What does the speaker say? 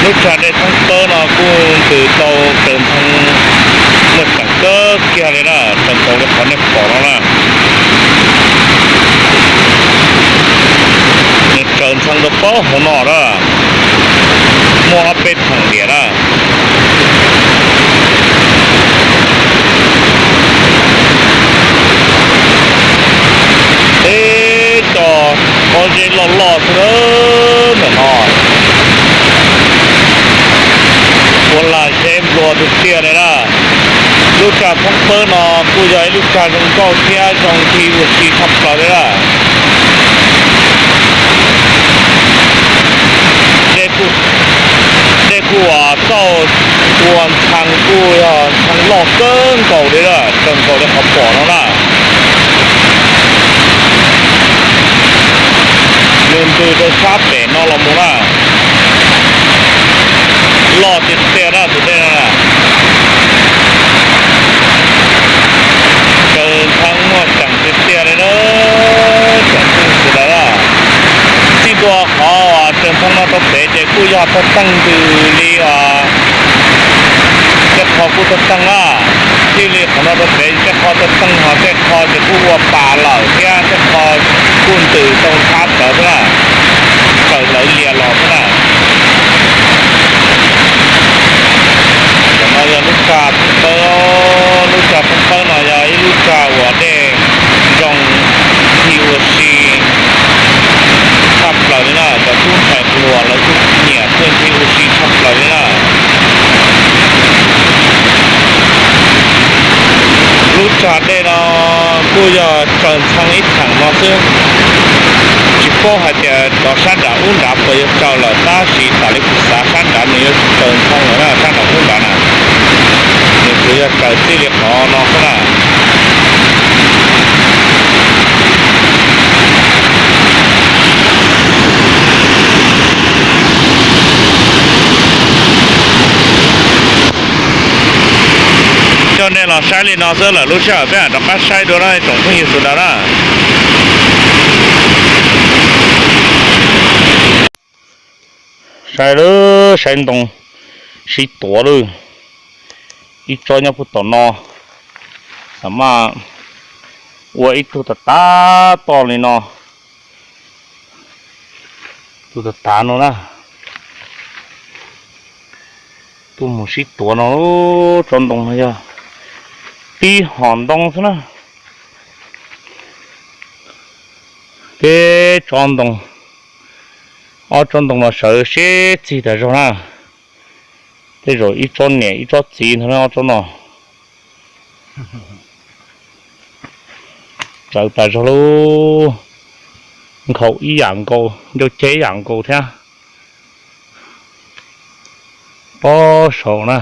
Lub tsag dej thoob pawg no kuj ntws tau raws nthee muaj tseem kawg kiag li na, tseem nkaus li qhov nej pom no na. Nws raws nthee rau pab hauv no na, muaj ob peb theem diam na. Teb cov pob zeb loj loj xwb ntawm no. Ua lag zeb nplua tiag tiag li na. Lub tsag thoob pawg no kuj yog ib lub tsag zoo nkauj thiab zoo nthi ua si tshaj plaws li na. Dej kuj, dej kuj uas txauj tua ntxhee kuj yog ntxhee loj kawg nkaus li na, kawg nkaus li qhov pom no na. Nws ntws rau sab pem no los mus na. Loj tiag tiag na tus dej no na. Raws nthee muaj tseem tiag tiag li na, tseem kub xwb lawm na. Txij ntua qhov raws nthee no rau pem ces kuj yog tawg teeg ntws li os. Tej qho kuj tawg teeg na, txij li qhov no rau pem tej qho tawg teeg, ho tej qho ces kuj ua pas lawm thiab tej qho kuj ntws tau ntxhab tawv xwb na, tawm lawv lias los xwb na. Cov no yog lub tsag thoob pawg, lub tsag thoob pawg no yog ib lub tsag uas dej zoo nthi ua si tshaj plaws li na, cov tub ntxhais hluas lawv kuj nyiam tuaj nthi ua si tshaj plaws li na. Lub tsag dej no kuj yog raws nthee ib theem no xwb, tsis paub hais tias cov sab nram ub nrad puas yuav raws lawm, tab sis tas li kuv xav sab nrad nws yuav tsis raws nthee lawm na, sab nram ub nrad na, nws tsuas yog raws txij li qhov no xwb na. Coj nej los saib li no xwb, lwm lub sij hawm peb mam rov qab saib dua na tsoom phooj ywg sawv daws na. Saib lawm, saib ntoo sib tuav lawm. Ib tsob nyob puag tom no, tam maj ua ib tug tav tav toj li no. Tus tav tav no na, tuaj mus sib tuav no, tsob ntoo no yog tib hom ntoo xwb na. Peb tsob ntoo, ob tsob ntoo no sawv sib txig tas zog na. Tej zaum ib tsob niam ib tsob txiv ntag ob tsob no. Sawv tas zog lub, nkhaus ib yam nkaus, ncauj ceg ib yam nkaus thiab. Pob saum na.